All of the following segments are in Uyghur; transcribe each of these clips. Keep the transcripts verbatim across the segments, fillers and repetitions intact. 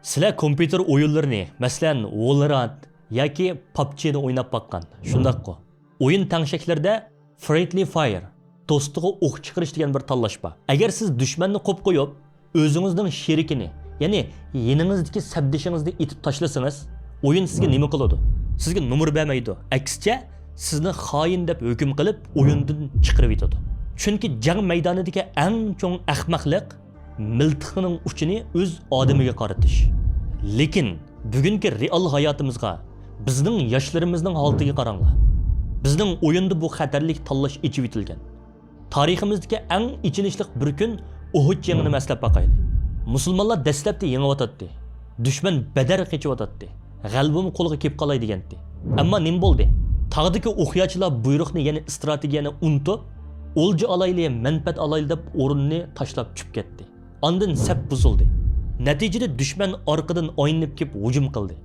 سىلەر كومپيۇتېر ئويۇنلىرىنى، مەسىلەن، ۋولرانت ياكى پابجىنى ئويناپ باققان، شۇنداققۇ؟ ئويۇن تەڭشەكلىرىدە فرېندلى فاير، دوستىغا ئوق چىقىرىش دېگەن بىر تاللاش بار. ئەگەر سىز دۈشمەننى قوپ قويۇپ، ئۆزىڭىزنىڭ شېرىكىنى، يەنى يېنىڭىزدىكى سەپدىشىڭىزنى ئېتىپ تاشلىسىڭىز، ئويۇن سىزگە نېمە قىلىدۇ؟ سىزگە نومۇر بەرمەيدۇ. ئەكسىچە، سىزنى خائىن دەپ ھۆكۈم قىلىپ، ئويۇندىن چىقىرىۋېتىدۇ. چۈنكى جەڭ مەيدانىدىكى ئەڭ چوڭ ئەخمەقلىق مىلتىقنىڭ ئۇچىنى ئۆز ئادىمىگە قارىتىش. لېكىن بۈگۈنكى رېئال ھاياتىمىزغا، بىزنىڭ ياشلىرىمىزنىڭ ھالىتىگە قاراڭلار. بىزنىڭ ئويۇندا بۇ خەتەرلىك تاللاش ئېچىۋېتىلگەن. تارىخىمىزدىكى ئەڭ ئېچىنىشلىق بىر كۈن ئۇھۇد جېڭىنى ئەسلەپ باقايلى. مۇسۇلمانلار دەسلەپتە يېڭىۋاتاتتى. دۈشمەن بەدەر قېچىۋاتاتتى. غەلىبىمۇ قولغا كېلىپ قالاي دېگەنتى. ئەمما نېمە بولدى؟ تاغدىكى ئوقياچىلار بۇيرۇقنى، يەنى ئىستراتېگىيەنى ئۇنتۇپ، ئولجا ئالايلى، مەنپەئەت ئالايلى دەپ ئورۇننى تاشلاپ چۈشۈپ كەتتى. ئاندىن سەپ بۇزۇلدى. نەتىجىدە دۈشمەن ئارقىدىن ئايلىنىپ كېلىپ ھۇجۇم قىلدى.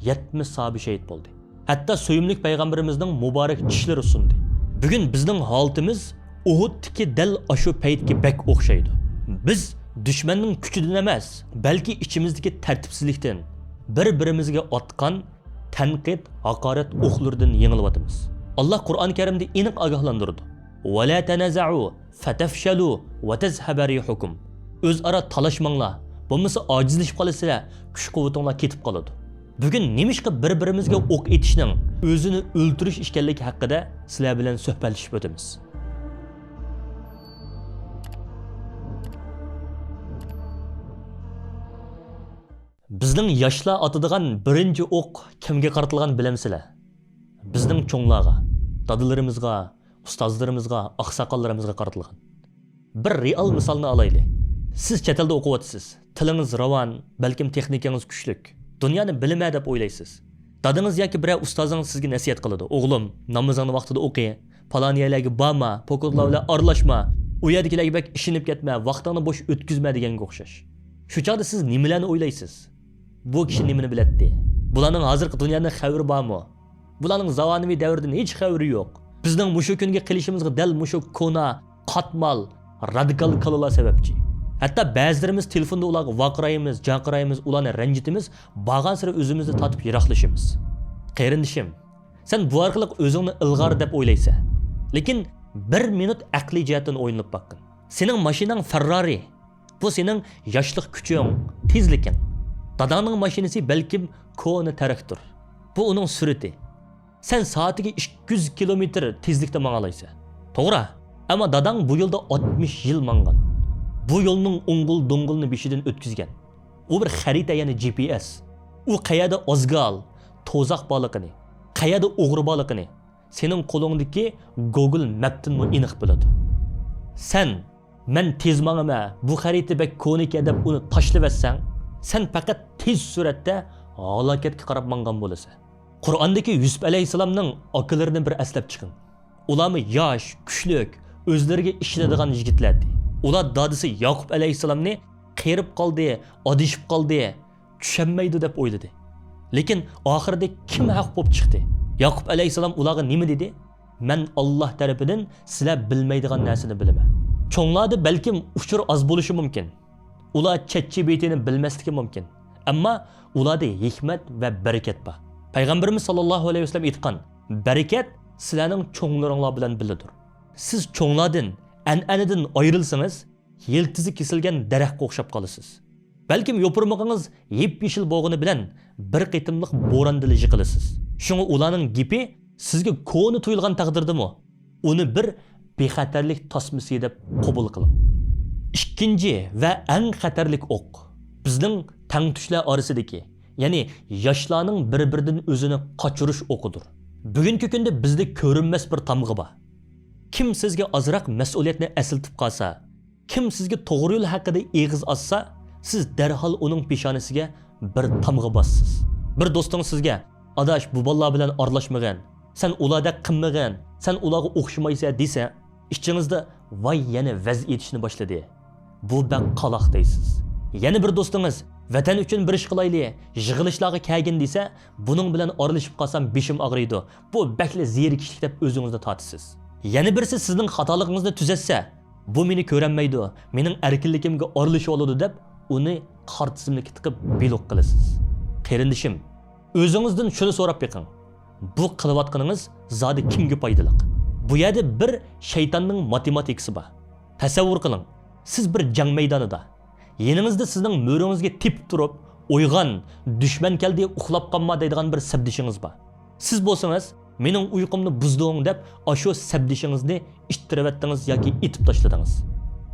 يەتمىش ساھابە شېھىت بولدى. ھەتتا سۆيۈملۈك پەيغەمبىرىمىزنىڭ مۇبارەك چىشلىرى سۇندى. بۈگۈن بىزنىڭ ھالىتىمىز ئۇھۇدتىكى دەل ئاشۇ پەيتكە بەك ئوخشايدۇ. بىز دۈشمەننىڭ كۈچىدىن ئەمەس، بەلكى ئىچىمىزدىكى تەرتىپسىزلىكتىن، بىر-بىرىمىزگە ئاتقان تەنقىد، ھاقارەت ئوقلىرىدىن يېڭىلىۋاتىمىز. ئاللا قۇرئان كەرىمدە ئېنىق ئاگاھلاندۇرىدۇ. ۋەلا تەنازەئۇ فتفشلوا وتذهب ريحكم. ئۆزئارا تالاشماڭلار، بولمىسا ئاجىزلىشىپ قالىسىلەر، كۈچ-قۇۋۋىتىڭلار كېتىپ قالىدۇ. بۈگۈن نېمىشقا بىر-بىرىمىزگە ئوق ئېتىشنىڭ ئۆزىنى ئۆلتۈرۈش ئىكەنلىكى ھەققىدە سىلەر بىلەن سۆھبەتلىشىپ ئۆتىمىز. بىزنىڭ ياشلار ئاتىدىغان بىرىنچى ئوق كىمگە قارىتىلغان بىلەمسىلەر؟ بىزنىڭ چوڭلارغا، دادىلىرىمىزغا، ئۇستازلىرىمىزغا، ئاقساقاللىرىمىزغا قارىتىلغان. بىر رېئال مىسالنى ئالايلى. سىز چەت ئەلدە ئوقۇۋاتىسىز. تىلىڭىز راۋان، بەلكىم تېخنىكىڭىز كۈچلۈك. دۇنيانى بىلىمەن دەپ ئويلايسىز. دادىڭىز ياكى بىرەر ئۇستازىڭىز سىزگە نەسىھەت قىلىدۇ. ئوغلۇم، نامىزىڭنى ۋاقتىدا ئوقۇ، پالان يەرلەرگە بارما، پوكۇتلار بىلەن ئارىلاشما، ئۇ يەردىكىلەرگە بەك ئىشىنىپ كەتمە، ۋاقتىڭنى بوش ئۆتكۈزمە دېگەنگە ئوخشاش. شۇ چاغدا سىز نېمىلەرنى ئويلايسىز؟ بۇ كىشى نېمىنى بىلەتتى؟ بۇلارنىڭ ھازىرقى دۇنيادىن خەۋىرى بارمۇ؟ بۇلارنىڭ زامانىۋى دەۋردىن ھېچ خەۋىرى يوق. بىزنىڭ مۇشۇ كۈنگە قېلىشىمىزغا دەل مۇشۇ كونا، قاتمال، رادىكال كالىلار سەۋەبچى. ھەتتا بەزىلىرىمىز تېلېفوندا ئۇلارغا ۋارقىرايمىز، جارقىرايمىز، ئۇلارنى رەنجىتىمىز، بارغانسېرى ئۆزىمىزنى تارتىپ يىراقلىشىمىز. قېرىندىشىم، سەن بۇ ئارقىلىق ئۆزۈڭنى ئىلغار دەپ ئويلايسەن. لېكىن بىر مىنۇت ئەقلىي جەھەتتىن ئويلىنىپ باققىن. سېنىڭ ماشىناڭ فېررارى. بۇ سېنىڭ ياشلىق كۈچۈڭ، تېزلىكىڭ. داداڭنىڭ ماشىنىسى بەلكىم كونا تراكتور. بۇ ئۇنىڭ سۈرئىتى. سەن سائىتىگە ئىككى يۈز كىلومېتىر تېزلىكتە ماڭالايسەن. توغرا. ئەمما داداڭ بۇ يولدا ئاتمىش يىل ماڭغان. بۇ يولنىڭ ئوڭغۇل-دوڭغۇلىنى بېشىدىن ئۆتكۈزگەن. ئۇ بىر خەرىتە، يەنى جى پى ئېس. ئۇ قەيەردە ئازگال، توزاق بارلىقىنى، قەيەردە ئوغرى بارلىقىنى سېنىڭ قولۇڭدىكى گوگل مەپتىنمۇ ئېنىق بىلىدۇ. سەن، «مەن تېز ماڭىمەن، بۇ خەرىتە بەك كونىكەن» دەپ ئۇنى تاشلىۋەتسەڭ، سەن پەقەت تېز سۈرئەتتە ھالاكەتكە قاراپ ماڭغان بولىسەن. قۇرئاندىكى يۈسۈپ ئەلەيھىسسالامنىڭ ئاكىلىرىنى بىر ئەسلەپ چىقىڭ. ئۇلارمۇ ياش، كۈچلۈك، ئۆزلىرىگە ئىشىنىدىغان يىگىتلەردى. ئۇلار دادىسى ياقۇپ ئەلەيھىسسالامنى قېرىپ قالدى، ئادىشىپ قالدى، چۈشەنمەيدۇ دەپ ئويلىدى. لېكىن ئاخىرىدا كىم ھەق بولۇپ چىقتى؟ ياقۇپ ئەلەيھىسسالام ئۇلارغا نېمە دېدى؟ «مەن ئاللاھ تەرىپىدىن سىلەر بىلمەيدىغان نەرسىنى بىلىمەن.» چوڭلاردا بەلكىم ئۇچۇر ئاز بولۇشى مۇمكىن. ئۇلار چەت جى پى تىنى بىلمەسلىكى مۇمكىن. ئەمما ئۇلاردا ھېكمەت ۋە بەرىكەت بار. پەيغەمبىرىمىز ساللاللاھۇ ئەلەيھى ۋەسەللەم ئېيتقان، «بەرىكەت سىلەرنىڭ چوڭلىرىڭلار بىلەن بىللىدۇر.» سىز چوڭلاردىن، ئەنئەنىدىن ئايرىلسىڭىز، يىلتىزى كېسىلگەن دەرەخكە ئوخشاپ قالىسىز. بەلكىم يوپۇرمىقىڭىز يېپيېشىل بولغىنى بىلەن بىر قېتىملىق بوراندىلا يىقىلىسىز. شۇڭا ئۇلارنىڭ گېپى سىزگە كونا تۇيۇلغان تەقدىردىمۇ، ئۇنى بىر بىخەتەرلىك تاسمىسى دەپ قوبۇل قىلىڭ. ئىككىنچى ۋە ئەڭ خەتەرلىك ئوق، بىزنىڭ تەڭتۇشلار ئارىسىدىكى، يەنى ياشلارنىڭ بىر-بىرىدىن ئۆزىنى قاچۇرۇش ئوقىدۇر. بۈگۈنكى كۈندە بىزدە كۆرۈنمەس بىر تامغا بار. كىم سىزگە ئازراق مەسئۇلىيەتنى ئەسلىتىپ قالسا، كىم سىزگە توغرا يول ھەققىدە ئېغىز ئاچسا، سىز دەرھال ئۇنىڭ پېشانىسىگە بىر تامغا باسىسىز. بىر دوستىڭىز سىزگە، «ئاداش، بۇ بالىلار بىلەن ئارىلاشمىغىن، سەن ئۇلاردەك قىلمىغىن، سەن ئۇلارغا ئوخشىمايسەن» دېسە، ئىچىڭىزدە، «ۋاي، يەنە ۋەز ئېيتىشنى باشلىدى. بۇ بەك قالاق» دەيسىز. يەنە بىر دوستىڭىز، «ۋەتەن ئۈچۈن بىر ئىش قىلايلى، يىغىلىشلارغا كەلگىن» دېسە، «بۇنىڭ بىلەن ئارىلىشىپ قالسام بېشىم ئاغرىيدۇ، بۇ بەكلا زېرىكىشلىك» دەپ ئۆزىڭىزنى تارتىسىز. يەنە بىرسى سىزنىڭ خاتالىقىڭىزنى تۈزەتسە، «بۇ مېنى كۆرەلمەيدۇ، مېنىڭ ئەركىنلىكىمگە ئارىلىشىۋالىدۇ» دەپ ئۇنى قارا تىزىملىككە تىقىپ بىلوك قىلىسىز. قېرىندىشىم، ئۆزىڭىزدىن شۇنى سوراپ بېقىڭ. بۇ قىلىۋاتقىنىڭىز زادى كىمگە پايدىلىق؟ بۇ يەردە بىر شەيتاننىڭ ماتېماتىكىسى بار. تەسەۋۋۇر قىلىڭ، سىز بىر جەڭ مەيدانىدا. يېنىڭىزدا سىزنىڭ مۈرىڭىزگە تېپىپ تۇرۇپ، «ئويغان، دۈشمەن كەلدى، ئۇخلاپ قالما» دەيدىغان بىر سەپدىشىڭىز بار. سىز بولسىڭىز، «مېنىڭ ئۇيقۇمنى بۇزدۇڭ» دەپ، ئاشۇ سەپدىشىڭىزنى ئىتتىرىۋەتتىڭىز ياكى ئېتىپ تاشلىدىڭىز.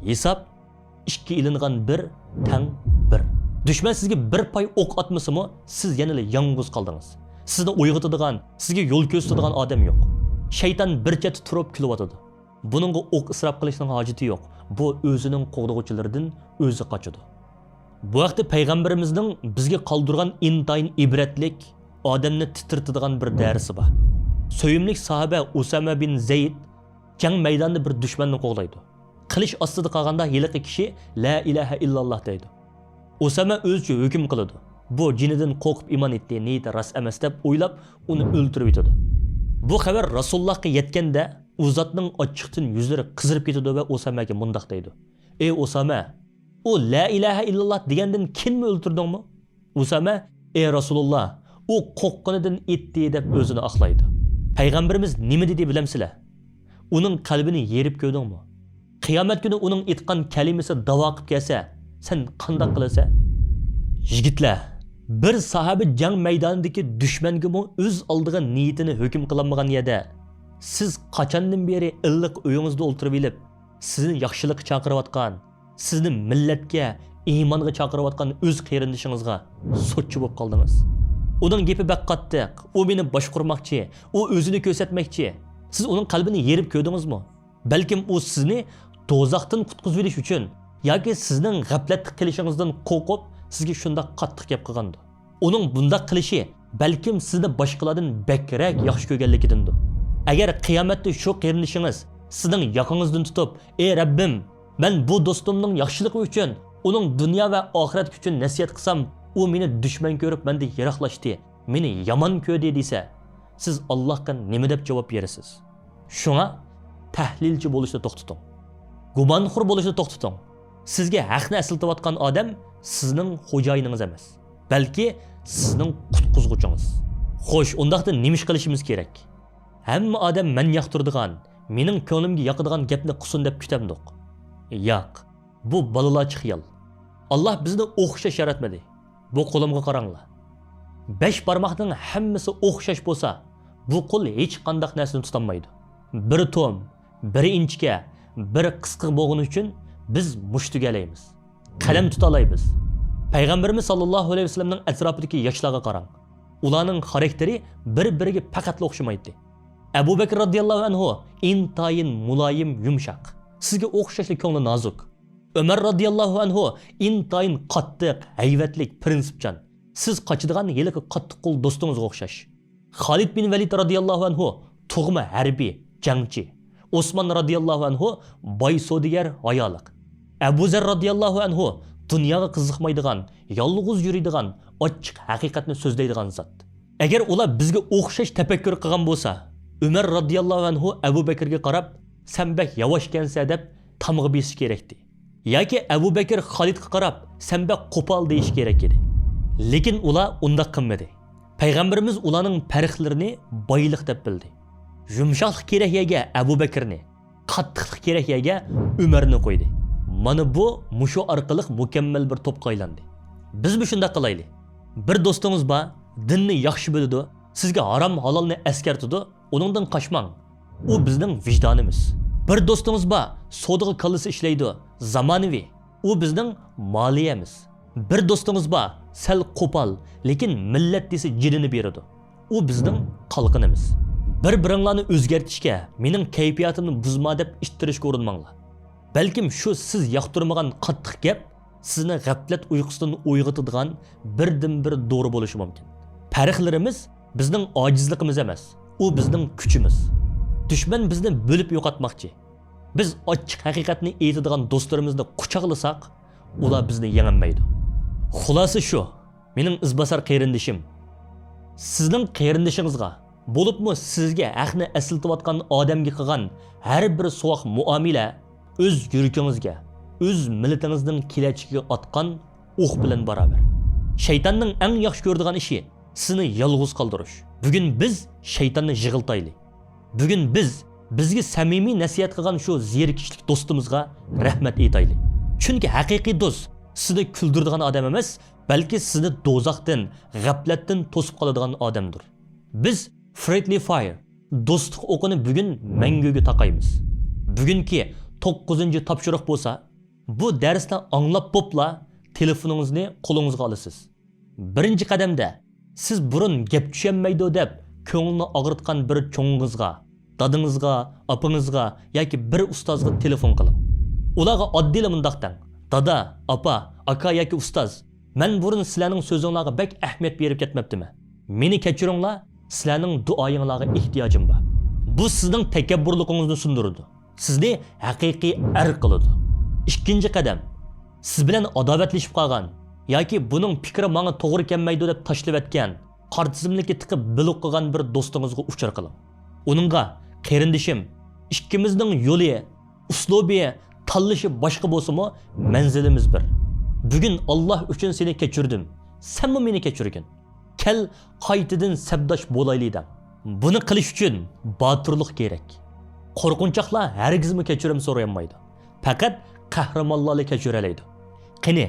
ھېساب: ئىككى ئېلىنغان بىر تەڭ بىر. دۈشمەن سىزگە بىر پاي ئوق ئاتمىسىمۇ، سىز يەنىلا يالغۇز قالدىڭىز. سىزنى ئويغىتىدىغان، سىزگە يول كۆرسىتىدىغان ئادەم يوق. شەيتان بىر چەتتە تۇرۇپ كۈلۈۋاتىدۇ. بۇنىڭغا ئوق ئىسراپ قىلىشنىڭ ھاجىتى يوق. بۇ ئۆزىنىڭ قوغدىغۇچىلىرىدىن ئۆزى قاچىدۇ. بۇ ھەقتە پەيغەمبىرىمىزنىڭ بىزگە قالدۇرغان ئىنتايىن ئىبرەتلىك، ئادەمنى تىترىتىدىغان بىر دەرسى بار. سۆيۈملۈك ساھابە ئۇسامە بىن زەيد جەڭ مەيدانىدا بىر دۈشمەننى قوغلايدۇ. قىلىچ ئاستىدا قالغاندا ھېلىقى كىشى «لا ئىلاھە ئىللاللا» دەيدۇ. ئۇسامە ئۆزىچە ھۆكۈم قىلىدۇ. بۇ جېنىدىن قورقۇپ ئىمان ئېيتتى، نىيىتى راست ئەمەس دەپ ئويلاپ، ئۇنى ئۆلتۈرۈۋېتىدۇ. بۇ خەۋەر رەسۇلۇللاھقا يەتكەندە، ئۇ زاتنىڭ ئاچچىقتىن يۈزلىرى قىزىرىپ كېتىدۇ ۋە ئۇسامەگە مۇنداق دەيدۇ: «ئەي ئۇسامە، ئۇ لا ئىلاھە ئىللاللا دېگەندىن كېيىنمۇ ئۆلتۈردۈڭمۇ؟» ئۇسامە: «ئەي رەسۇلۇللا، ئۇ قورققىنىدىن ئېيتتى» دەپ ئۆزىنى ئاقلايدۇ. پەيغەمبىرىمىز نېمە دېدى بىلەمسىلەر؟ «ئۇنىڭ قەلبىنى يېرىپ كۆردۈڭمۇ؟ قىيامەت كۈنى ئۇنىڭ ئېيتقان كەلىمىسى داۋا قىلىپ كەلسە، سەن قانداق قىلىسەن؟» يىگىتلەر، بىر ساھابە جەڭ مەيدانىدىكى دۈشمەنگىمۇ ئۆز ئالدىغا نىيىتىنى ھۆكۈم قىلالمىغان يەردە، سىز قاچاندىن بېرى ئىللىق ئۆيىڭىزدە ئولتۇرۇۋېلىپ، سىزنى ياخشىلىققا چاقىرىۋاتقان، سىزنى مىللەتكە، ئىمانغا چاقىرىۋاتقان ئۆز قېرىندىشىڭىزغا سوتچى بولۇپ قالدىڭىز. «ئۇنىڭ گېپى بەك قاتتىق، ئۇ مېنى باشقۇرماقچى، ئۇ ئۆزىنى كۆرسەتمەكچى.» سىز ئۇنىڭ قەلبىنى يېرىپ كۆردىڭىزمۇ؟ بەلكىم ئۇ سىزنى دوزاختىن قۇتقۇزۇۋېلىش ئۈچۈن ياكى سىزنىڭ غەپلەتتە قېلىشىڭىزدىن قورقۇپ، سىزگە شۇنداق قاتتىق گەپ قىلغاندۇ. ئۇنىڭ بۇنداق قىلىشى بەلكىم سىزنى باشقىلاردىن بەكرەك ياخشى كۆرگەنلىكىدىندۇ. ئەگەر قىيامەتتە شۇ قېرىندىشىڭىز سىزنىڭ ياقىڭىزدىن تۇتۇپ، «ئەي رەببىم، مەن بۇ دوستۇمنىڭ ياخشىلىقى ئۈچۈن ئۇنىڭ دۇنيا ۋە ئاخىرەت ئۈچۈن نەسىھەت قىلسام، ئۇ مېنى دۈشمەن كۆرۈپ مەندىن يىراقلاشتى، مېنى يامان كۆردى» دېسە، سىز ئاللاھقا نېمە دەپ جاۋاب بېرىسىز؟ شۇڭا تەھلىلچى بولۇشنى توختىتىڭ. گۇمانخور بولۇشنى توختىتىڭ. سىزگە ھەقنى ئەسلىتىۋاتقان ئادەم سىزنىڭ خوجايىنىڭىز ئەمەس، بەلكى سىزنىڭ قۇتقۇزغۇچىڭىز. خوش، ئۇنداقتا نېمە ئىش قىلىشىمىز كېرەك؟ ھەممە ئادەم مەن ياقتۇرىدىغان، مېنىڭ كۆڭلۈمگە ياقىدىغان گەپنى قىلسۇن دەپ كۈتەمدۇق؟ ياق، بۇ بالىلارچە خىيال. ئاللاھ بىزنى ئوخشاش ياراتمىدى. بۇ قولۇمغا قاراڭلار. بەش بارماقنىڭ ھەممىسى ئوخشاش بولسا، بۇ قول ھېچقانداق نەرسىنى تۇتالمايدۇ. بىر توم، بىر ئىنچىكە، بىر قىسقا بولغىنى ئۈچۈن بىز مۇشت تۈگەلەيمىز، قەلەم تۇتالايمىز. پەيغەمبىرىمىز ساللاللاھۇ ئەلەيھى ۋەسەللەمنىڭ ئەتراپىدىكى ياشلارغا قاراڭ. ئۇلارنىڭ خاراكتېرى بىر-بىرىگە پەقەتلا ئوخشىمايتتى. ئەبۇ بەكرى رازىياللاھۇ ئەنھۇ ئىنتايىن مۇلايىم، يۇمشاق. سىزگە ئوخشاشلا كۆڭلى نازۇك. ئۆمەر رازىياللاھۇ ئەنھۇ ئىنتايىن قاتتىق، ھەيۋەتلىك، پىرىنسىپچان. سىز قاچىدىغان ھېلىقى قاتتىققول دوستىڭىزغا ئوخشاش. خالىد بىن ۋەلىد رازىياللاھۇ ئەنھۇ تۇغما ھەربىي، جەڭچى. ئوسمان رازىياللاھۇ ئەنھۇ باي سودىگەر، ھايالىق. ئەبۇ زەر رازىياللاھۇ ئەنھۇ دۇنياغا قىزىقمايدىغان، يالغۇز يۈرىدىغان، ئاچچىق ھەقىقەتنى سۆزلەيدىغان زات. ئەگەر ئۇلار بىزگە ئوخشاش تەپەككۇر قىلغان بولسا، ئۆمەر رازىياللاھۇ ئەنھۇ ئەبۇ بەكرگە قاراپ، «سەن بەك ياۋاشكەنسەن» دەپ تامغا بېسىشى كېرەكتى. ياكى ئەبۇ بەكر خالىدقا قاراپ، «سەن بەك قوپال» دېيىشى كېرەك ئىدى. لېكىن ئۇلار ئۇنداق قىلمىدى. پەيغەمبىرىمىز ئۇلارنىڭ پەرقلىرىنى بايلىق دەپ بىلدى. يۇمشاقلىق كېرەك يەرگە ئەبۇ بەكرنى، قاتتىقلىق كېرەك يەرگە ئۆمەرنى قويدى. مانا بۇ مۇشۇ ئارقىلىق مۇكەممەل بىر توپقا ئايلاندى. بىزمۇ شۇنداق قىلايلى. بىر دوستىڭىز بار، دىننى ياخشى بىلىدۇ، سىزگە ھارام ھالالنى ئەسكەرتىدۇ، ئۇنىڭدىن قاچماڭ. ئۇ بىزنىڭ ۋىجدانىمىز. بىر دوستىڭىز بار، سودىغا كاللىسى ئىشلەيدۇ، زامانىۋى. ئۇ بىزنىڭ مالىيەمىز. بىر دوستىڭىز بار، سەل قوپال، لېكىن مىللەت دېسە جېنىنى بېرىدۇ. ئۇ بىزنىڭ قالقىنىمىز. بىر-بىرىڭلارنى ئۆزگەرتىشكە، مېنىڭ كەيپىياتىمنى بۇزما دەپ ئىتتىرىشكە ئۇرۇنماڭلار. بەلكىم شۇ سىز ياقتۇرمىغان قاتتىق گەپ سىزنى غەپلەت ئۇيقۇسىدىن ئويغىتىدىغان بىردىنبىر دورا بولۇشى مۇمكىن. پەرقلىرىمىز بىزنىڭ ئاجىزلىقىمىز ئەمەس، ئۇ بىزنىڭ كۈچىمىز. دۈشمەن بىزنى بۆلۈپ يوقاتماقچى. بىز ئاچچىق ھەقىقەتنى ئېيتىدىغان دوستلىرىمىزنى قۇچاقلىساق، ئۇلار بىزنى يېڭەلمەيدۇ. خۇلاسە شۇ، مېنىڭ ئىزباسار قېرىندىشىم، سىزنىڭ قېرىندىشىڭىزغا، بولۇپمۇ سىزگە ھەقنى ئەسلىتىۋاتقان ئادەمگە قىلغان ھەر بىر سوغۇق مۇئامىلە ئۆز يۈرىكىڭىزگە، ئۆز مىللىتىڭىزنىڭ كېلەچىكىگە ئاتقان ئوق بىلەن باراۋەر. شەيتاننىڭ ئەڭ ياخشى كۆرىدىغان ئىشى سىزنى يالغۇز قالدۇرۇش. بۈگۈن بىز شەيتاننى يىغلىتايلى. بۈگۈن بىز بىزگە سەمىمىي نەسىھەت قىلغان شۇ زېرىكىشلىك دوستىمىزغا رەھمەت ئېيتايلى. چۈنكى ھەقىقىي دوست سىزنى كۈلدۈرىدىغان ئادەم ئەمەس، بەلكى سىزنى دوزاختىن، غەپلەتتىن توسۇپ قالىدىغان ئادەمدۇر. بىز فرېندلى فاير، دوستلۇق ئوقىنى بۈگۈن مەڭگۈگە تاقايمىز. بۈگۈنكى توققۇزىنچى تاپشۇرۇق بولسا، بۇ دەرسنى ئاڭلاپ بوپلا تېلېفونىڭىزنى قولىڭىزغا ئالىسىز. بىرىنچى قەدەمدە سىز بۇرۇن گەپ چۈشەلمەيدۇ دەپ كۆڭلىنى ئاغرىتقان بىر چوڭىڭىزغا، دادىڭىزغا، ئاپىڭىزغا ياكى بىر ئۇستازغا تېلېفون قىلىڭ. ئۇلارغا ئاددىيلا مۇنداق دەڭ: «دادا، ئاپا، ئاكا ياكى ئۇستاز، مەن بۇرۇن سىلەرنىڭ سۆزۈڭلارغا بەك ئەھمىيەت بېرىپ كەتمەپتىمەن. مېنى كەچۈرۈڭلار، سىلەرنىڭ دۇئايىڭلارغا ئېھتىياجىم بار.» بۇ سىزنىڭ تەكەببۇرلۇقىڭىزنى سۇندۇرىدۇ. سىزنى ھەقىقىي ئەر قىلىدۇ. ئىككىنچى قەدەم، سىز بىلەن ئاداۋەتلىشىپ قالغان ياكى بۇنىڭ پىكرى ماڭا توغرا كەلمەيدۇ دەپ تاشلىۋەتكەن، قارا تىزىملىككە تىقىپ بىلوك قىلغان بىر دوستىڭىزغا ئۇچۇر قىلىڭ. ئۇنىڭغا: «قېرىندىشىم، ئىككىمىزنىڭ يولى، ئۇسلۇبى، تاللىشى باشقا بولسىمۇ، مەنزىلىمىز بىر. بۈگۈن ئاللا ئۈچۈن سېنى كەچۈردۈم، سەنمۇ مېنى كەچۈرگىن. كەل، قايتىدىن سەپداش بولايلى» دەڭ. بۇنى قىلىش ئۈچۈن باتۇرلۇق كېرەك. قورقۇنچاقلار ھەرگىزمۇ كەچۈرۈم سورىيالمايدۇ. پەقەت قەھرىمانلارلا كەچۈرەلەيدۇ. قېنى،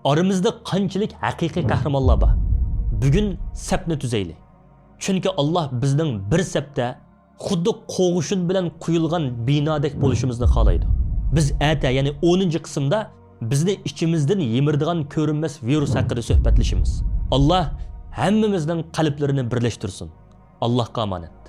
ئارىمىزدا قانچىلىك ھەقىقىي قەھرىمانلار بار؟ بۈگۈن سەپنى تۈزەيلى. چۈنكى ئاللا بىزنىڭ بىر سەپتە خۇددى قوغۇشۇن بىلەن قۇيۇلغان بىنادەك بولۇشىمىزنى خالايدۇ. بىز ئەتە، يەنى ئونىنچى قىسىمدا بىزنى ئىچىمىزدىن يىمىرىدىغان كۆرۈنمەس ۋىرۇس ھەققىدە سۆھبەتلىشىمىز. ئاللا ھەممىمىزنىڭ قەلبلىرىنى بىرلەشتۈرسۇن. ئاللاھقا ئامانەت.